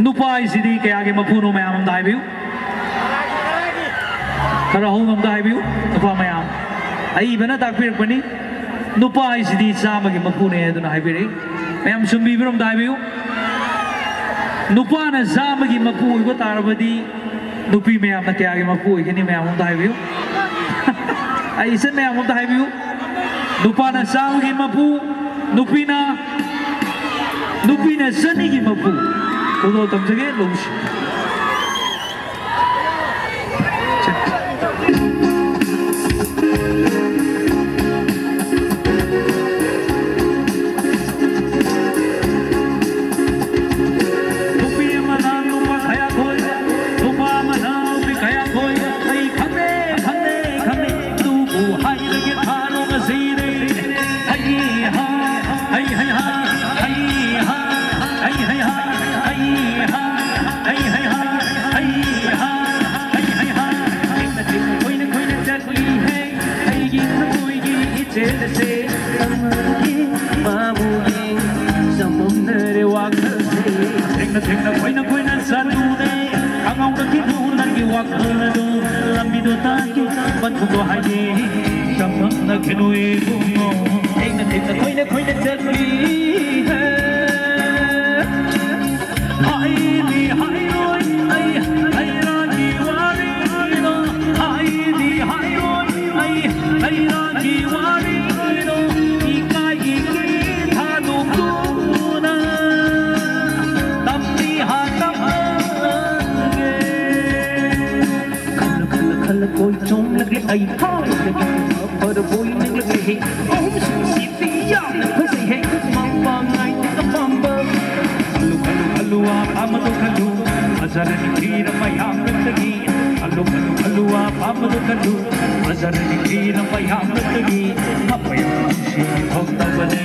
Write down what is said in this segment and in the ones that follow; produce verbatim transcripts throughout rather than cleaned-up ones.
ꯅꯨꯄꯥ ꯍꯥꯏꯁꯤꯗꯤ ꯀꯌꯥꯒꯤ ꯃꯄꯨꯅꯣ ꯃꯌꯥꯝ ꯑꯝꯇ ꯍꯥꯏꯕꯤꯌꯨ꯫ ꯈꯔ ꯍꯧꯅ ꯑꯝꯇ ꯍꯥꯏꯕꯤꯌꯨ꯫ ꯅꯨꯄꯥ ꯃꯌꯥꯝ, ꯑꯏꯕꯅ ꯇꯥꯛꯄꯤꯔꯛꯄꯅꯤ, ꯅꯨꯄꯥ ꯍꯥꯏꯁꯤꯗꯤ ꯆꯥꯝꯃꯒꯤ ꯃꯄꯨꯅꯦ ꯑꯗꯨꯅ ꯍꯥꯏꯕꯤꯔꯛꯏ꯫ ꯃꯌꯥꯝ ꯆꯨꯝꯕꯤꯕ꯭ꯔꯣ ꯑꯝꯇ ꯍꯥꯏꯕꯤꯌꯨ꯫ ꯅꯨꯄꯥꯅ ꯆꯥꯝꯃꯒꯤ ꯃꯄꯨ ꯑꯣꯏꯕ ꯇꯥꯔꯕꯗꯤ ꯅꯨꯄꯤ ꯃꯌꯥꯝꯅ ꯀꯌꯥꯒꯤ ꯃꯄꯨ ꯑꯣꯏꯒꯅꯤ? ꯃꯌꯥꯝ ꯑꯝꯇ ꯍꯥꯏꯕꯤꯌꯨ꯫ ꯑꯩ ꯏꯆꯟ ꯃꯌꯥꯝ ꯑꯝꯇ ꯍꯥꯏꯕꯤꯌꯨ꯫ ꯅꯨꯄꯥꯅ ꯆꯥꯝꯃꯒꯤ ꯃꯄꯨ, ꯅꯨꯄꯤꯅ, ꯅꯨꯄꯤꯅ ꯆꯅꯤꯒꯤ ꯃꯄꯨ꯫ ꯈꯨꯗꯣꯜ ꯇꯝꯖꯒꯦ, ꯂꯧꯁꯤ꯫ ꯅꯨꯄꯤ ꯑꯃꯅ ꯅꯨꯄꯥ ꯀꯌꯥ ꯀꯣꯏ, ꯅꯨꯄꯥ ꯑꯃꯅ ꯅꯨꯄꯤ ꯀꯌꯥ ꯀꯣꯏ, ꯑꯩ ꯈꯪꯗꯦ, ꯈꯪꯗꯦ, ꯈꯪꯗꯦ꯫ ꯑꯗꯨꯕꯨ ꯍꯥꯏꯔꯒꯦ ꯊꯥꯔꯣ ꯉꯁꯤꯗꯤ꯫ ꯍꯩ ꯍꯥ, ꯍꯩ ꯍꯩ ꯍꯥ, ꯍꯩ ꯍꯥ, ꯍꯩ ꯍꯩ ꯍꯥ, ꯍꯩ ꯍꯥ, ꯍꯩ ꯍꯩ ꯍꯥ, ꯍꯩ ꯍꯥ, ꯍꯩ ꯍꯩ ꯍꯥ꯫ ꯊꯦꯡꯅ ꯊꯦꯡꯅ ꯀꯣꯏꯅ ꯀꯣꯏꯅ ꯆꯠꯂꯤ ꯍꯦ, ꯑꯩꯒꯤ ꯊꯃꯣꯏꯒꯤ ꯏꯆꯦꯜ ꯑꯁꯦ꯫ ꯑꯃꯒꯤ ꯃꯥꯕꯨꯒꯤ ꯆꯃꯝꯅꯔꯦ ꯋꯥꯈꯜꯁꯦ꯫ ꯊꯦꯡꯅ ꯊꯦꯡꯅ ꯀꯣꯏꯅ ꯀꯣꯏꯅ ꯆꯠꯂꯨꯔꯦ, ꯈꯪꯍꯧꯗꯈꯤꯅꯨ ꯅꯪꯒꯤ ꯋꯥꯈꯜ ꯑꯗꯨ꯫ ꯂꯝꯕꯤꯗꯣ ꯇꯥꯈꯤ ꯄꯟꯊꯨꯡꯗꯣ ꯍꯥꯏꯗꯦ, ꯆꯃꯝꯅꯈꯤꯅꯨ ꯏꯕꯨꯡꯉꯣ꯫ ꯊꯦꯡꯅ ꯊꯦꯡꯅ ꯀꯣꯏꯅ ꯀꯣꯏꯅ ꯆꯠꯂꯤ ꯍꯦ꯫ ꯍꯥꯏꯗꯤ ꯍꯥꯏꯔꯣꯏ ꯑꯩ ꯍꯩꯔꯥꯒꯤ ꯋꯥꯔꯤꯗꯣ, ꯍꯥꯏꯗꯤ ꯍꯥꯏꯔꯣꯏ ꯑꯩ ꯍꯩꯔꯥꯒꯤ ꯋꯥꯔꯤꯗꯣ, ꯏꯀꯥꯏꯒꯤ ꯀꯤ ꯊꯥꯗꯣꯛꯇꯨꯅ ꯇꯝꯂꯤ ꯍꯥ ꯇꯝꯂꯒꯦ꯫ ꯈꯜꯂ ꯈꯜꯂ ꯈꯜꯂ ꯀꯣꯏ ꯆꯣꯡꯂꯒꯦ ꯑꯩ ꯐꯥꯎꯔꯒꯦ꯫ ꯐꯔꯕꯣꯏ ꯅꯪꯂꯒꯦ ꯍꯦ, ꯑꯍꯨꯝꯁꯨꯕ ꯁꯤꯠ ꯌꯥꯝꯅ ꯐꯖꯩꯍꯦ, ꯃꯄꯥꯡ ꯅꯥꯏꯗꯦ ꯑꯄꯥꯝꯕ꯫ ꯈꯜꯂꯨ, ꯈꯜꯂꯨ, ꯈꯜꯂꯨ, ꯑꯄꯥꯝꯕꯗꯣ ꯈꯜꯂꯨ, ꯐꯖꯔꯅꯤ ꯐꯤꯔ ꯃꯌꯥꯝ ꯂꯛꯇꯒꯤ꯫ ꯈꯜꯂꯨ, ꯈꯜꯂꯨ, ꯈꯜꯂꯨ, ꯑꯄꯥꯝꯕꯗꯣ ꯈꯜꯂꯨ, ꯐꯖꯔꯅꯤ ꯐꯤꯔ ꯃꯌꯥꯝ ꯂꯛꯇꯒꯤ꯫ ꯊꯝꯃꯣꯏ ꯅꯨꯡꯁꯤ ꯊꯣꯛꯇꯕꯅꯤ,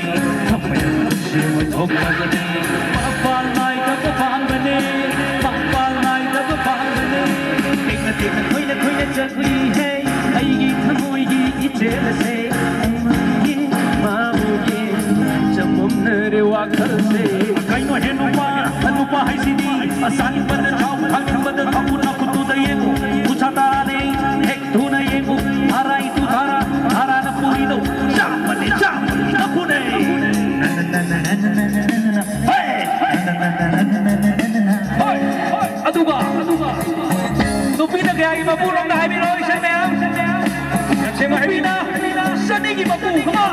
ꯊꯝꯃꯣꯏ ꯅꯨꯡꯁꯤ ꯊꯣꯛꯇꯕꯅꯤ꯫ ꯃꯄꯥꯡ ꯅꯥꯏꯗꯕ ꯄꯥꯝꯕꯅꯦ, ꯃꯄꯥꯡ ꯅꯥꯏꯗꯕ ꯄꯥꯝꯕꯅꯦ꯫ ꯇꯦꯛꯅ ꯇꯦꯛꯅ ꯈꯣꯏꯅ ꯈꯣꯏꯅ ꯆꯠꯂꯤꯍꯦ, ꯑꯩꯒꯤ ꯊꯃꯣꯏꯒꯤ ꯏꯆꯦꯜ ꯑꯁꯦ꯫ ꯃꯥꯕꯨꯒꯤ ꯆꯃꯝꯅꯔꯦ ꯋꯥꯈꯜꯁꯦ꯫ ꯀꯩꯅꯣ ꯍꯦ ꯅꯨꯄꯥ, ꯅꯨꯄꯥ ꯍꯥꯏꯁꯤꯗꯤ ꯆꯥꯅꯤꯡꯕꯗ ꯆꯥꯎ, ꯊꯛꯅꯤꯡꯕꯗ ꯊꯛꯎ, ꯅꯈꯨꯠꯇꯨꯗ ꯌꯦꯡꯉꯨ꯫ ꯈꯨꯠꯁꯥ ꯇꯔꯥꯅꯦ, ꯍꯦꯛ ꯊꯨꯅ ꯌꯦꯡꯉꯨ꯫ ꯊꯥꯔꯥꯏ ꯇꯨ ꯊꯥꯔꯥ, ꯊꯥꯔꯥꯅ ꯄꯨꯔꯤꯗꯣ ꯆꯥꯝꯃꯅꯤ, ꯆꯥꯝꯃꯅꯤ ꯅꯈꯨꯅꯦ꯫ ꯍꯦ! ꯍꯣꯏ, ꯍꯣꯏ꯫ ꯑꯗꯨꯒ, ꯑꯗꯨꯒ ꯅꯨꯄꯤꯅ ꯀꯌꯥꯒꯤ ꯃꯄꯨꯅꯣꯝꯗ ꯍꯥꯏꯕꯤꯔꯛꯑꯣ, ꯏꯁꯩ ꯃꯌꯥꯝ꯫ ꯅꯨꯄꯤꯅ ꯆꯅꯤꯒꯤ ꯃꯄꯨ, come on꯫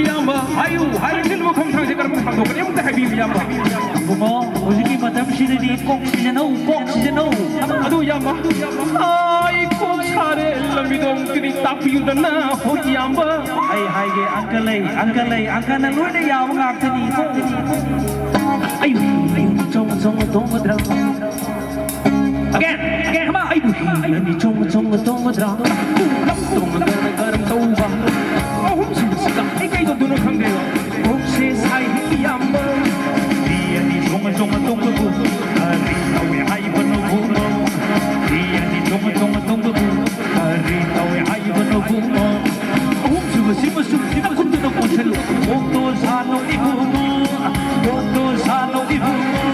ꯏꯌꯥꯝꯕ, ꯍꯥꯏꯌꯨ, ꯍꯥꯏꯌꯨ꯫ ꯁꯦꯟꯖꯦꯜ ꯈꯣꯡꯊꯥꯡꯁꯦ ꯀꯔꯝꯕ ꯈꯣꯡꯊꯥꯡ ꯊꯣꯛꯀꯅꯤ? ꯑꯃꯨꯛꯇ ꯍꯥꯏꯕꯤꯌꯨ, ꯏꯌꯥꯝꯕ꯫ ꯏꯕꯨꯡꯉꯣ, ꯍꯧꯖꯤꯛꯀꯤ ꯃꯇꯝꯁꯤꯗꯗꯤ ꯀꯣꯛ ꯁꯤꯖꯤꯟꯅꯧ, ꯀꯣꯛ ꯁꯤꯖꯤꯟꯅꯧ꯫ ꯑꯗꯨ, ꯏꯌꯥꯝꯕ, ꯑꯩ ꯀꯣꯛ ꯁꯥꯔꯦ, ꯂꯝꯕꯤꯗꯣ ꯑꯃꯨꯛꯇꯗꯤ ꯇꯥꯛꯄꯤꯌꯨꯗꯅ, ꯍꯣꯏ, ꯏꯌꯥꯝꯕ꯫ ꯑꯩ ꯍꯥꯏꯒꯦ, ꯑꯪꯀ ꯂꯩ, ꯑꯪꯀ ꯂꯩ, ꯑꯪꯀꯅ ꯂꯣꯏꯅ ꯌꯥꯕ ꯉꯥꯛꯇꯅꯤ, ꯀꯣ꯫ ꯑꯩ, ꯑꯩ ꯆꯣꯡ ꯆꯣꯡ ꯇꯣꯡꯒꯗ꯭ꯔꯥ? Again, again, come on. ꯑꯩꯕꯨ ꯍꯤ ꯑꯅꯤ ꯆꯣꯡ ꯆꯣꯡ ꯇꯣꯡꯒꯗ꯭ꯔꯥ? ꯇꯣꯡ ꯇꯣꯡ ꯒꯔꯝ ꯒꯔꯝ ꯇꯧꯕ꯫ ꯑꯍꯨꯝꯁꯨꯕꯁꯤꯗ ꯑꯩ ꯀꯩꯗꯧꯗꯣꯏꯅꯣ ꯈꯪꯗꯦꯕ꯫ ꯀꯣꯛꯁꯦ ꯁꯥꯏ ꯏꯌꯥꯝꯕ꯫ ꯍꯤ ꯑꯅꯤ ꯆꯣꯡ ꯆꯣꯡ ꯇꯣꯡꯕꯕꯨ ꯀꯔꯤ ꯇꯧꯏ ꯍꯥꯏꯕꯅꯣ ꯕꯨꯡꯉꯣ? ꯍꯤ ꯑꯅꯤ ꯆꯣꯡ ꯆꯣꯡ ꯇꯣꯡꯕꯕꯨ ꯀꯔꯤ ꯇꯧꯏ ꯍꯥꯏꯕꯅꯣ ꯕꯨꯡꯉꯣ? ꯑꯍꯨꯝꯁꯨꯕꯁꯤꯃꯁꯨ ꯅꯈꯨꯠꯇꯨꯗ ꯀꯣꯟꯁꯤꯜꯂꯨ꯫ ꯀꯣꯛꯇꯣ ꯁꯥꯅꯧ ꯏꯕꯨꯡꯉꯣ, ꯀꯣꯛꯇꯣ ꯁꯥꯅꯧ ꯏꯕꯨꯡꯉꯣ꯫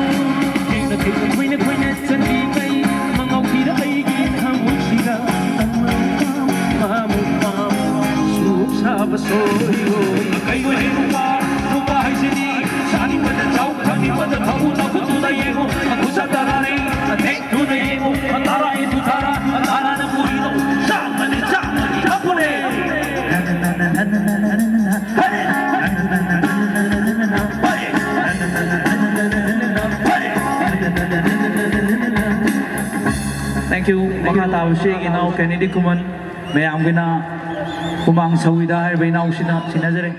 ꯊꯦꯡꯅ ꯊꯦꯡꯅ ꯈꯣꯏꯅ ꯈꯣꯏꯅ ꯆꯠꯂꯤꯉꯩ ꯃꯉꯥꯎ ꯊꯤꯔ ꯑꯩꯒꯤ ꯊꯃꯣꯏꯁꯤꯗ ꯑꯃꯨꯛ ꯄꯥꯝ, ꯑꯃꯨꯛ ꯄꯥꯝ ꯁꯨꯛ ꯁꯥꯕ ꯁꯣꯏꯔꯣꯏ꯫ ꯀꯩ ꯑꯣꯏꯔꯦ ꯅꯨꯄꯥ, ꯅꯨꯄꯥ ꯍꯥꯏꯁꯤꯗꯤ ꯆꯥꯅꯤꯡꯕꯗ ꯆꯥꯎ, ꯊꯛꯅꯤꯡꯕꯗ ꯊꯛꯎ, ꯅꯈꯨꯠꯇꯨꯗ ꯌꯦꯡꯉꯨ, ꯅꯈꯨꯠ ꯁꯥ ꯇꯔꯥꯅꯤ, ꯊꯦꯡ ꯊꯨꯅ ꯌꯦꯡꯉꯨ, ꯇꯔꯥ ꯏꯟꯇꯨ ꯇꯔꯥ, ꯇꯔꯥꯅ ꯄꯨꯔꯤꯗꯣ ꯆꯥꯝꯃꯅꯤ, ꯆꯥꯝꯃꯅꯤ ꯅꯈꯨꯅꯦ꯫ Thank you. ꯃꯈꯥ ꯇꯥꯕꯁꯤ ꯑꯩꯒꯤ ꯏꯅꯥꯎ ꯀꯦꯅꯦꯗꯤ ꯈꯨꯃꯟ, ꯃꯌꯥꯝꯒꯤꯅ ꯍꯨꯃꯥꯡ ꯁꯧꯏꯗ ꯍꯥꯏꯔꯤꯕ ꯏꯅꯥꯎꯁꯤꯅ ꯁꯤꯟꯅꯖꯔꯦ꯫